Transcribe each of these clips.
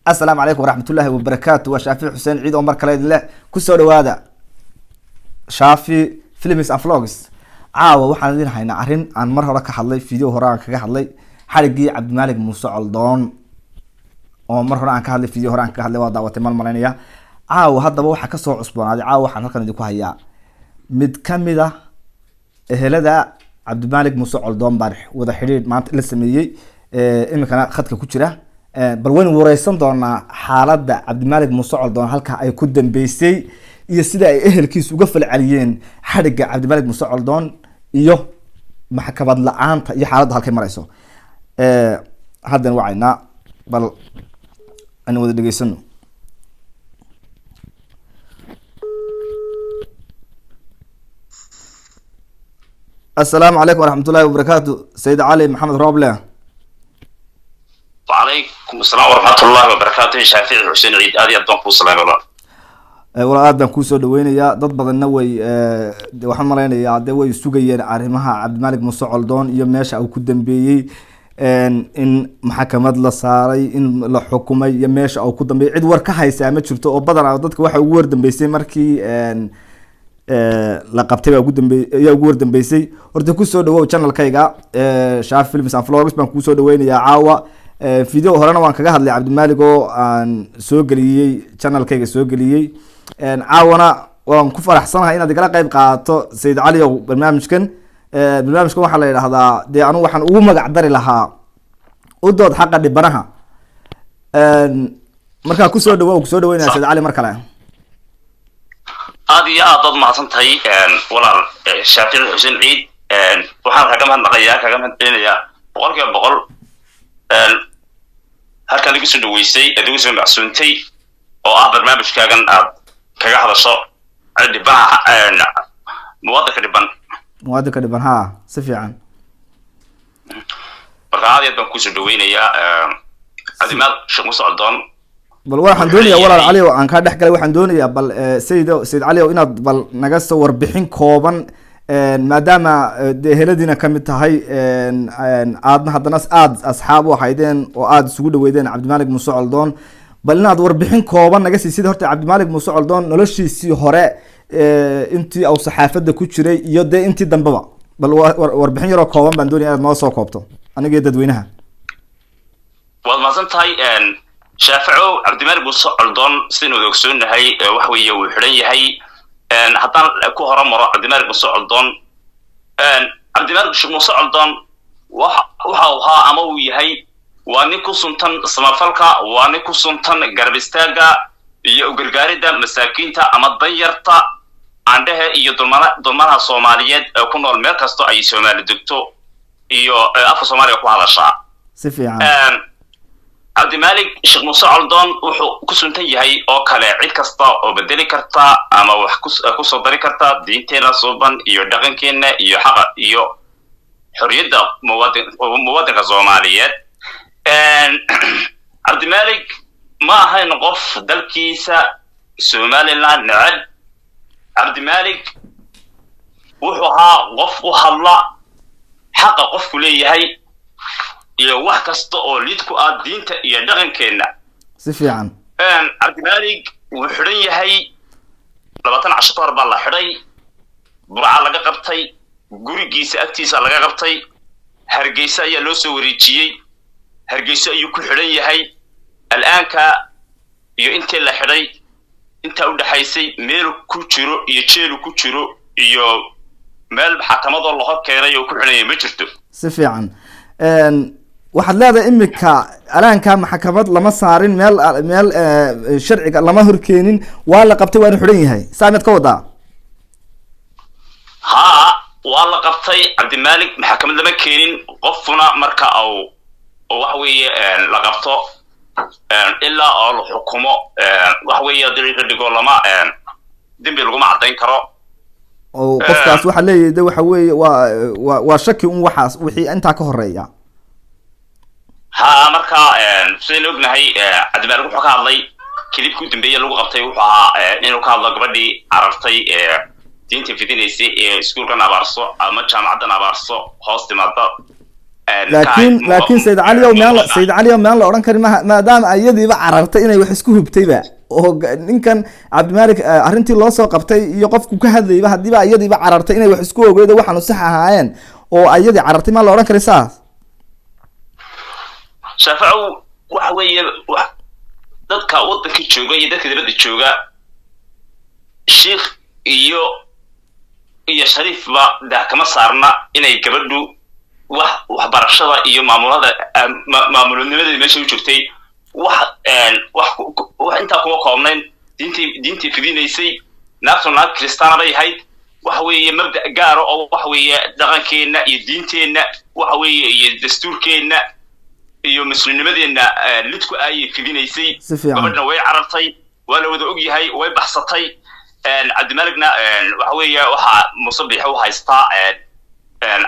Assalaamu calaykum waraxmatullaahi wabarakaatu. Waa Shaafi Xuseen Ciid oo mar kale idin leh kusoo dhawaada Shaafi Films and Vlogs. Caawa waxaan idin haynaa arrin aan mar hore ka hadlay, video hore aan kaga hadlay, xadhiggii Cabdimaalik Muuse Coldoon oo mar hore aan ka hadlay, video hore aan kaga hadlay, waa daawatay mal malaynaya. Caawa haddaba waxaa kasoo cusboonaaday, caawa waxaan halkan idinku hayaa mid kamid ah ehelada Cabdimaalik Muuse Coldoon baan wada xidhiidh maanta la sameeyey, iminkana khadka ku jira. Bal waynu wareysan doonaa xaaladda Cabdimaalik Muuse Coldoon halka ay ku dambeysay iyo sida ay ehelkiisu uga falceliyeen xadhigga Cabdimaalik Muuse Coldoon iyo maxkamad la-aanta iyo xaaladda halkay mareyso. Haddan wacaynaa, bal aan wada dhegeysano. Assalaamu calaykum waraxmatullahi wabarakaatu, Sayid Cali Maxamed Rooble. Wacalaykum asalaam waraxmatullahi wabarakaatu. Shaafici Xuseen Ciid, aad iyo aad baan kuu salaamay walaal. Walaal, aad baan kuusoo dhaweynayaa. Dad badanna way, waxaan malaynayaa de way sugayeen arrimaha Cabdimaalik Muuse Coldoon iyo meesha uu ku dambeeyey, in maxkamad la saaray, in la xukumay iyo meesha uu ku dambeeyey. Cid war ka haysaa ma jirto, oo badanaa dadka waxa ugu wardambeysay markii la qabtay baa ugu dambe ayaa ugu wardambeysay. Horta kusoo dhawow channelkayga Shaafi Films and Vlogs baan kuusoo dhaweynayaa caawa. Video horena waan kaga hadlay Cabdimaalik oo aan soo geliyey channelkayga soo geliyey. Caawana waan ku faraxsanahay inaad igala qeyb qaadato, Sayid Cali ow, barnaamijkan. Barnaamijkan waxaa la yidhahdaa, dee anugu waxaan ugu magac dari lahaa u dood xaqa dhibanaha. Markaa kusoo dhawow, kusoo dhaweynaya Sayid Cali mar kale. Aad iyo aad baad mahadsan tahay walaal Shaafici Xuseen Ciid. Waxaan kaga mahadnaqayaa, kaga mahadcelinayaa 100% halkaan igu soo dhaweysay, aad igu soo macsuuntay, oo ah barnaamijkaagan aad kaga hadasho dhibanaha, muwaadinka dhiban. Muwaadinka dhiban, ha, si fiican. Marka aad iyo aad baan kusoo dhaweynayaa Cabdimaal Sheekh Muuse Coldoon. Bal waxaan doonayaa, walaal Cali oo aan kaa dhex galay, waxaan doonayaa bal sayid Sayid Cali o inaad bal naga soo warbixin kooban, maadaama dee eheladiina kamid tahay, aadna haddana aada asxaab u ahaydeen oo aada isugu dhaweydeen Cabdimaalik Muuse Coldoon, bal inaad warbixin kooban naga siisid horta Cabdimaalik Muuse Coldoon noloshiisii hore, intii uu saxaafadda ku jiray iyo dee intii dambeba. Bal warbixin yaroo kooban baan doonaya inaad noo soo koobto aniga iyo dadweynaha. Waad mahadsan tahay Shaaficow. Cabdimaalik Muuse Coldoon sidaynu wada ogsoonahay waxa weeye wuu xidhan yahay. Haddaan ku horumaro Cabdimaalik Muuse Coldoon, Cabdimaalik Sheekh Muuse Coldoon waxa uu ahaa ama uu yahay waa nin ku suntan samafalka, waa nin ku suntan garab istaagga iyo ugargaaridda masaakiinta ama danyarta candhehe iyo dulmanaha Soomaaliyeed ee ku nool meel kasto ay Soomaali degto iyo afka Soomaaliga ku hadashaa. Si fiican. Cabdimaalik Sheekh Muuse Coldoon wuxuu ku suntan yahay oo kale cid kasta oo bedeli karta ama wax kusoo dari karta diinteena suuban iyo dhaqankeena iyo xaqa iyo xorriyadda muwaadinka Soomaaliyeed. Cabdimaalik ma ahayn qof dalkiisa Somaliland neceb. Cabdimaalik wuxuu ahaa qof u hadla xaqa qofku leeyahay iyo wax kasta oo lid ku ah diinta iyo dhaqankeenna. Si fiican. Cabdimaalik wuu xidhan yahay, 20 casho ka hor baa la xidhay, Burca laga qabtay, gurigiisa agtiisa laga qabtay, Hargeysa ayaa loo soo wareejiyey, Hargeyso ayuu ku xidhan yahay al'aanka. Iyo intii la xidhay intaa u dhexaysay meelu ku jiro iyo jeelu ku jiro iyo meel maxakamadoo la hor keenay oo ku xidhan yahay ma jirto. Si fiican. Waxaad leedahay imika alaanka maxkamad lama saarin, meel sharciga lama horkeenin, waa la qabtay, waana xidhan yahay, saa miyaad ka wadaa? Haa, waa la qabtay Cabdimaalik, maxkamad lama keenin. Qofuna marka au oo waxa weeye la qabto ilaa oo la xukumo, waxa weeye haddii la dhigo lama dembi laguma caddayn karo. Oo qofkaas waxaa leeyahay de waxa weeye waa shaki un waxaas wixii intaa ka horeeya. Ha, marka sidaynu ognahay Cabdimaalik wuxuu ka hadlay kilibkii u dambeeye lagu qabtay, wuxuu ahaa inuu ka hadlo gabadhii carartay ee diinta fidinaysay ee iskuulkan Abaarso ama jaamacaddan Abaarso hoos timaada. Laakiin Sayid Cali ow, miyaan Sayid Cali ow, miyaan la odhan karin maha, maadaama iyadiiba carartay inay wax isku hubtayba oo ninkan Cabdimalik arrintii loo soo qabtay iyo qofku ka hadlayba, haddiiba iyadiiba carartay inay wax isku ogeyd oo waxaanu sax ahaayeen oo iyadii carartay, maan la odhan karin saas? Shaaficow, waxa weeye dadka waddanka jooga iyo dadka dibadda jooga, shiikh iyo shariifba dah kama saarna inay gabadhu wax waxbarashada iyo maamulada maamulnimadeeda meesha u joogtay wax wax wax intaa kuma koobnayn. Diintii fidinaysay, naagtu naag kiristaana bay ahayd. Waxa weeye mabda gaara oo waxa weeye dhaqankeenna iyo diinteenna, waxa weeye iyo dastuurkeenna iyo muslimnimadeenna lidku ayay fidinaysay. Si fiican. Gabadhna way carartay, waa la wada og yahay, way baxsatay. Cabdimalikna waxa weeye waxaa Musabix u haystaa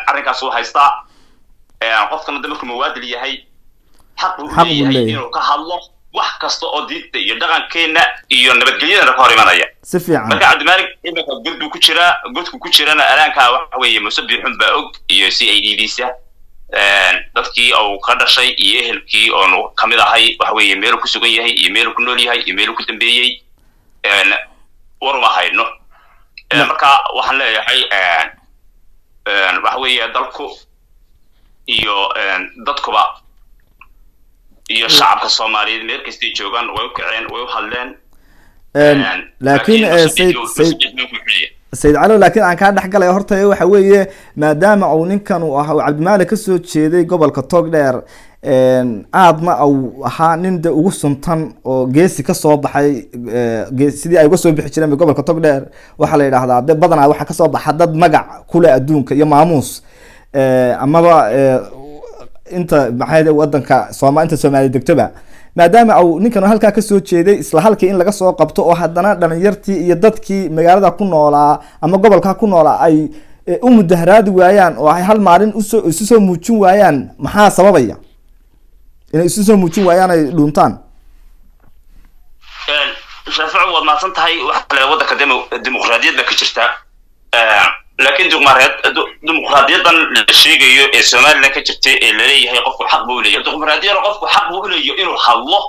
arrinkaas u haystaa. Qofkana de markuu muwaadil yahay xaq buu Xaq buu leeyahay leeyahay. inuu ka hadlo wax kasta oo diinta iyo dhaqankeenna iyo nabadgelyadana ka hor imanaya. Si fiican. Marka Cabdimalik iminka god buu ku jiraa, godku ku jirana alaankaa waxa weeye Musabixun baa og iyo CID diisa, dadkii uu ka dhashay iyo ehelkii oonu kamid ahay. Waxa weeye meeluu ku sugan yahay iyo meeluu ku nool yahay iyo meeluu ku dambeeyey war uma hayno. Marka waxaan leeyahay waxa weeye dalku iyo dadkuba iyo shacabka Soomaaliyeed meel kastay joogaan way u kaceen, way u hadleen. Laakiin Sayid Calo, laakiin aan kaa dhex galay horta, waxa weeye maadaama uu ninkan uu ahaa uu Cabdimaalik kasoo jeeday gobolka Togdheer, aadna uu ahaa nin de ugu suntan oo geesi kasoo baxay, sidii ay uga soo bixi jireen gobolka Togdheer, waxaa la yidhaahdaa de badanaa waxaa kasoo baxa dad magac kule adduunka iyo maamuus, amaba inta maxay wadanka Sooma inta Soomaaliya degtoba. Maadaama uu ninkan halkaa kasoo jeeday, isla halkii in laga soo qabto oo haddana dhalinyartii iyo dadkii magaalada ku noolaa ama gobolka ku noolaa ay u mudaharaadi waayaan oo ay hal maalin usoo isu soo muujin waayaan, maxaa sababaya inay isu soo muujin waayaan, ay dhuuntaan? Shaafici, waad mahadsan tahay. Waxa la waddanka dimuqraadiyad baa ka jirta, laakiin dimuqraadiyadan la sheegayo ee Somaliland ka jirtay ee laleeyahay qofku xaq buu leeyahay, dimuqraadiyadana qofku xaq buu uleeyahay inuu hadlo,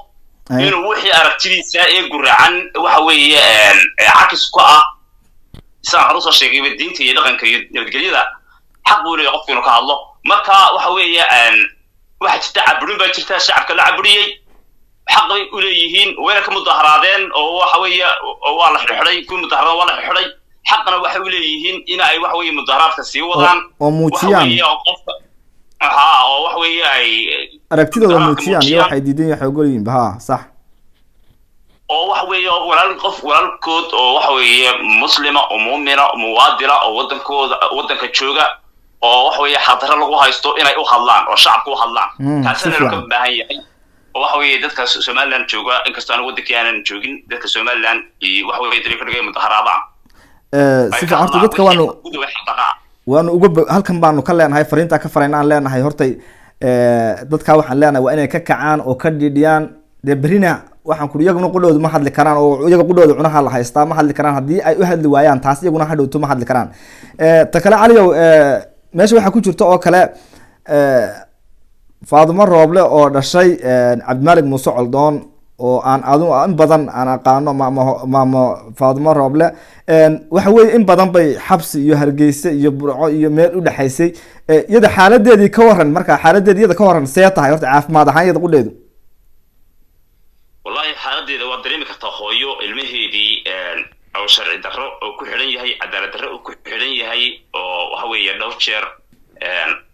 inuu wixii aragtidiisa ee guracan, waxa weeye cakis ku ah, sidaan hore usoo sheegayba, diinta iyo dhaqanka iyo nabadgelyada, xaq buu leeyahay qofku inuu ka hadlo. Marka waxa weeye waxaa jirta caburin baa jirta, shacabka la caburiyey. Xaq bay u leeyihiin, wayna ka mudaharaadeen oo waxa weeye oo waa la xidhxidhay kuwii mudaharada, waa la xidhxidhay. Xaqna waxay u leeyihiin in ay waxa weeye mudaharaadka sii wadaan oo muujiyaan. Waxa weeye oo qofka ha oo waxa weeye ay aragtidooda mudaharaadka muujiyaan iyo waxay diidan yahay ogol yihiin ha, sax. Oo waxa weeye walaal qof walaalkood oo waxa weeye muslima oo muumina oo muwaadila oo wadankooda waddanka jooga oo waxa weeye xaqdarro lagu haysto inay u hadlaan oo shacabka u hadlaan. Taasina Si looga fiican. baahan yahay oo waxa weeye dadka Somaliland jooga, inkastoo aan wadankii aanan joogin, dadka Somaliland iyo waxa weeye dariiqa dhigay mudaharaadaan. Si fiican. Horta dadka waanu uga halkan baanu ka leenahay fariintaa ka farayna aan leenahay hortay dadka waxaan leenahay waa inay ka kacaan oo ka dhidhiyaan. Dee berrina waxaan kuri iyaguna qudhoodu ma hadli karaan oo iyaga qudhooda cunaha la haystaa, ma hadli karaan. Haddii ay u hadli waayaan taas, iyaguna hadhowto ma hadli karaan. Ta kale, Caliyow, meesha waxaa ku jirta oo kale Faadumo Rooble oo dhashay Cabdimaalik Muuse Coldoon oo aan adu in badan aan aqaano, maamo Faadumo Rooble, waxa weeye in badan bay xabsi iyo Hargeysa iyo Burco iyo meel u dhexaysay. Iyada xaaladeedii ka waran? Marka xaaladeedi iyada ka waran, see tahay horta caafimaad ahaan iyada qudheedu? Wallahi xaaladeeda waad dareemi kartaa. Hooyo ilmaheedii oo sharci darro oo ku xidhan yahay, cadaalad darro oo ku xidhan yahay, oo waxa weeye dhowr jeer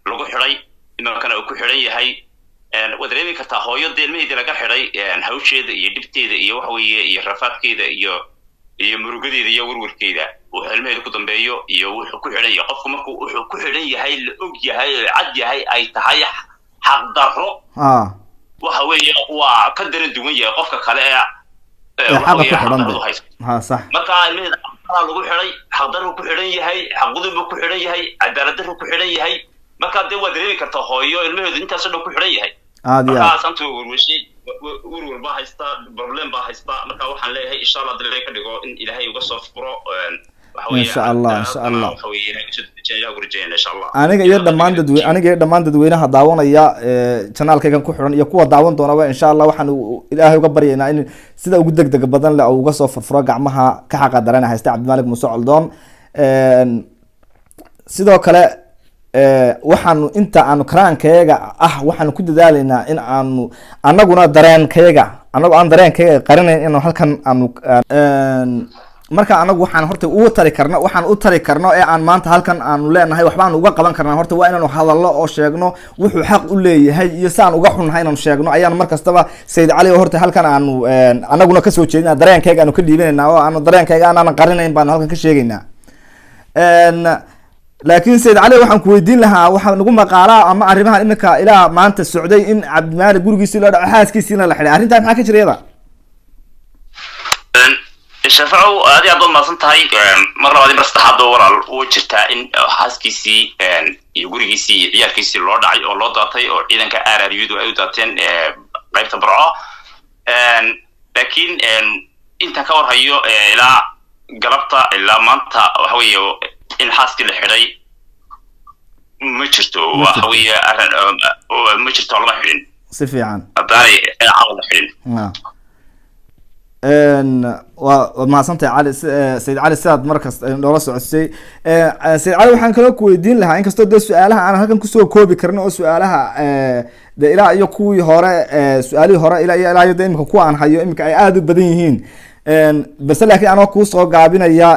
lagu xidhay, imankana uu ku xidhan yahay, waad dareemi kartaa. Hooyo dee ilmaheedii laga xidhay, hawsheeda iyo dhibteeda iyo waxa weeye iyo rafaadkeeda iyo murugadeeda iyo werwerkeeda, wuxuu ilmaheeda ku dambeeyo iyo wuxuu ku xidhan yahay. Qofku markuu wuxuu ku xidhan yahay la og yahay oo cad yahay ay tahay xaq darro, waxa weeye waa ka daran duwan yahay qofka kale ee ee waxa xaqa ku weeye xidhan xaqdarradu de haysto. Ha, sax. Marka ilmaheeda xaqdaraa lagu xidhay, xaqdarru ku xidhan yahay, xaqgudub buu ku xidhan yahay, cadaalad darru ku xidhan yahay. Marka dee waa dareemi kartaa hooyo ilmaheedu intaasoo dhan ku xidhan yahay. Aada iyo aad. Markaa santu werweshay, werwer baa haysta, problem baa haysta. Marka waxaan leeyahay insha Allah dil ka dhigo in Ilaahay uga soo furo. Waxa weeye Insha Allah, insha Allah. Waxa weeye Ilaahay usoo dejinaya, Ilaah ugu rajaynayna insha Allah. Aniga iyo dhammaan dadwe aniga iyo dhammaan dadweynaha daawanaya janaalkaygan ku xiran iyo kuwa daawan doonaba, insha Allah waxaan Ilaahay uga baryaynaa in sida ugu degdega badan leh uu uga soo furfuro gacmaha ka xaqa darana haysta Cabdimalik Muuse Coldoon. Sidoo kale waxaanu inta aanu karaankayaga ah waxaanu ku dadaalaynaa in aanu anaguna dareenkayaga, anagu aan dareenkayaga qarinayn, inaanu halkan aanu marka anagu waxaan horta ugu tari karno, waxaan u tari karno ee aan maanta halkan aanu leenahay waxbaanu uga qaban karnaa, horta waa inaanu hadallo oo sheegno wuxuu xaq u leeyahay iyo si aan uga xunnahay inaanu sheegno ayaanu mar kastaba, Sayid Cali, oo horta halkan aanu anaguna kasoo jeedina, dareenkayga aanu ka dhiibanayna oo aanu dareenkayga aanan qarinayn baanu halkan ka sheegaynaa. Laakiin Sayid Cali, waxaan ku weydiin lahaa, waxaa nagu maqaalaa ama arrimahan iminka ilaa maanta socday in Cabdimaalik gurigiisii loo dhaco, xaaskiisiina la xidhay. Arrintaa maxaa ka jira iyada? Shaaficow, aad iyo aad baad mahadsan tahay. Mar labaad iyo mar saddexaad ba, walaal, way jirtaa in xaaskiisii iyo gurigiisii iyo ciyaalkiisii loo dhacay oo loo daatay oo ciidanka RRU-du ay u daateen qaybta Burco. Laakiin intaan ka warhayo ilaa galabta ilaa maanta, waxa weeye in xaaskii la xidhay ma jirto. Ma waxa jirto. Weeye arrin ma jirto, lama xidhin. Si fiican. Haddaanay caawa la xidhin. Waa mahadsantahay Cali, Sayid Cali, sidaad markas noola socodsiisay. Sayid Cali, waxaan kaloo ku weydiin lahaa, inkastoo dee su-aalaha aan halkan kusoo koobi karin oo su-aalaha de ilaa iyo kuwii hore, su-aalihii hore ilaa iyo de imika kuwa aan hayo imika ay aada u badan yihiin, balse laakiin anoo kuusoo gaabinaya,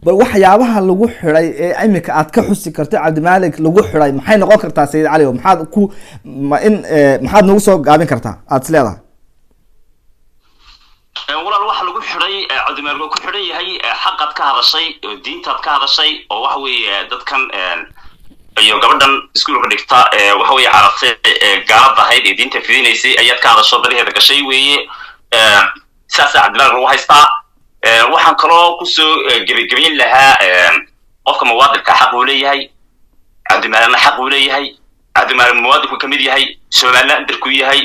bal waxyaabaha lagu xidhay ee imika aad ka xusi karto Cabdimaalik lagu xidhay maxay noqon kartaa, Sayid Cali? Oo maxaad ku ma in maxaad nagu soo gaabin kartaa aad is leedahay? Walaal, waxa lagu xidhay Cabdimaalik waa ku xidhan yahay xaqaad ka hadashay oo diintaad ka hadashay oo waxa weeye dadkan iyo gabadhan iskuulka dhigta waxa weeye carabtay gaalada ahayd ee diinta fidinaysay ayaad ka hadasho, badaheeda gashay weeye. Saasaa Cabdimaalik lagu haystaa. Waxaan kaloo kusoo gebagebayn lahaa, qofka muwaadinka xaq uu leeyahay, Cabdimaalikna xaq uu leeyahay. Cabdimaalik muwaadinku ka mid yahay, Somaliland dalkuu yahay,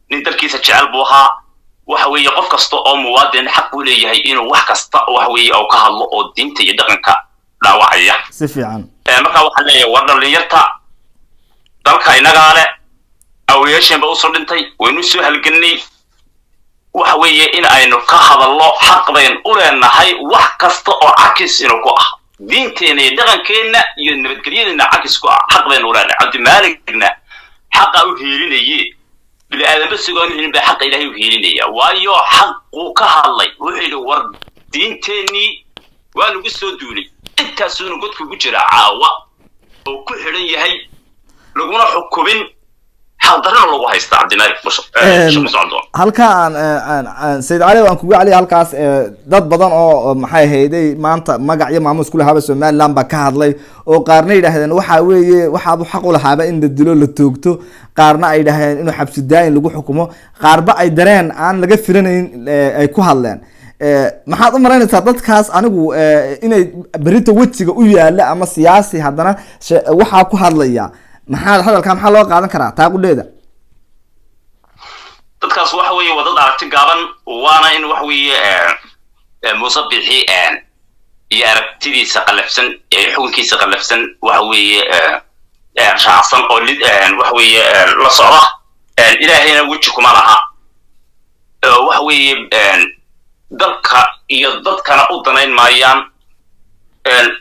nin dalkiisa jecel buu ahaa. Waxa weeye qof kasta oo muwaadin xaq u leeyahay inuu wax kasta waxa weeye oo ka hadlo oo diinta iyo dhaqanka dhaawacaya. Si fiican. Marka waxaan leeyahay, war dhalinyarta, dalka innagaa leh, awayaasheen ba usoo dhintay, waynu soo halgannay. Waxa weeye in aynu ka hadallo xaq bayn u leenahay. Wax kasta oo cakis inuu ku ah diinteena iyo dhaqankeenna iyo nabadgelyadeena cakis ku ah, xaq baynu u leenahay. Cabdimaaligna xaqa u hiilinaye, bini aadanba sugaan helin baa xaqa Ilaahay u hiilinaya, waayo xaquu ka hadlay. Wuxuu yidhi, war diinteennii waa lagu soo duulay. Intaasuuna godka ugu jira caawa oo ku xidhan yahay, laguna xukumin, xaqdarrana lagu haysta Cabdimaalik Musocdoon. Halka aan Sayid Cali aan kugu celiya halkaas, dad badan oo maxay ahayday maanta magac iyo maamuus ku lahaaba Somaliland baa ka hadlay oo qaarna yidhaahdeen waxa weeye waxaabu xaq u lahaaba in la dilo, la toogto, qaarna ay yidhaahdeen inuu xabsi daayin lagu xukumo, qaarba ay dareen aan laga filanayn ay ku hadleen. Maxaad u malaynaysaa dadkaas anigu inay berita wejiga u yaala ama siyaasi haddana waxaa ku hadlaya? Maxaa hadalkaa, maxaa loo qaadan karaa taaqudheeda? Dadkaas waxa weeye waa dad aragti gaaban, waana in waxa weeye Muuse Bixi iyo aragtidiisa qallafsan, xukunkiisa qallafsan, waxa weeye raacsan oo lid waxa weeye la socda. Ilaahayna weji kuma laha. Waxa weeye dalka iyo dadkana u danayn maayaan,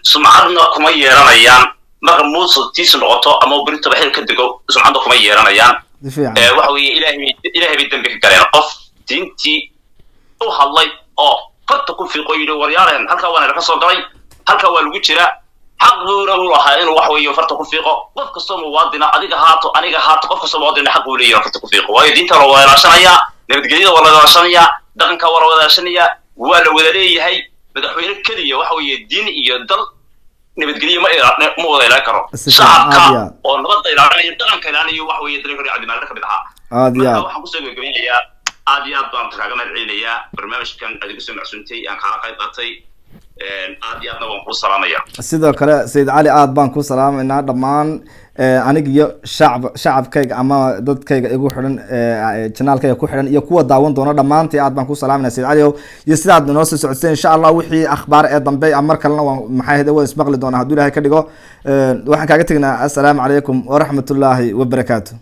sumcadna kuma yeelanayaan. Marka Muuse tiisu noqoto ama beritoba xil ka dego, sumcadna kuma yeelanayaan. Si fiican. Waxa weeye Ilaahay bay dembi ka galeen. Qof diintii u hadlay oo farta ku fiiqo, yidhi waryaaleen, halkaa waana ka soo galay, halkaa waa lagu jiraa, xaq buuna u lahaa inuu waxa weeye farta ku fiiqo. Qof kastoo muwaadina, adiga haato, aniga haato, qof kastoo muwaadina xaq buu leeyahay inuu farta ku fiiqo, waayo diinta waa la wada ilaashanayaa, nabadgelyada waa la ilaashanayaa, dhaqanka waa la wada ilaashanayaa, waa la wada leeyahay. Madaxweyne keliya waxa weeye diin iyo dal nabadgelyo ma wada ilaalin karo. Si fiican, aad iyo Shacabka aad. oo nabadda ilaalinaya, dhaqanka ilaalinayo, waxa weeye dareenka Cabdimaalig ka mid ahaa. Aad iyo Marka aad. waxaan kusoo gabagabeynayaa, aad iyo aad baan kaaga mahad celinayaa barnaamijkan aad igu soo macsuuntay, aan kaala qayb qaatay. Aad iyo aadna waan kuu salaamaya. Sidoo kale, Sayid Cali, aad baan ku salaamaynaa dhammaan aniga iyo shacabkayga ama dadkayga igu xidhan, channelkayga ku xidhan iyo kuwa daawan doona. Dhammaantii aad baan ku salaamayna, Sayid Cali ow, iyo sidaad noo soo socodseen. Insha Allah wixii akhbaar ee dambe ama mar kalena waan, maxay ahayd, waan ismaqli doonaa hadduu Ilahay ka dhigo. Waxaan kaaga tegnaa assalaamu calaykum waraxmatullaahi wabarakaatu.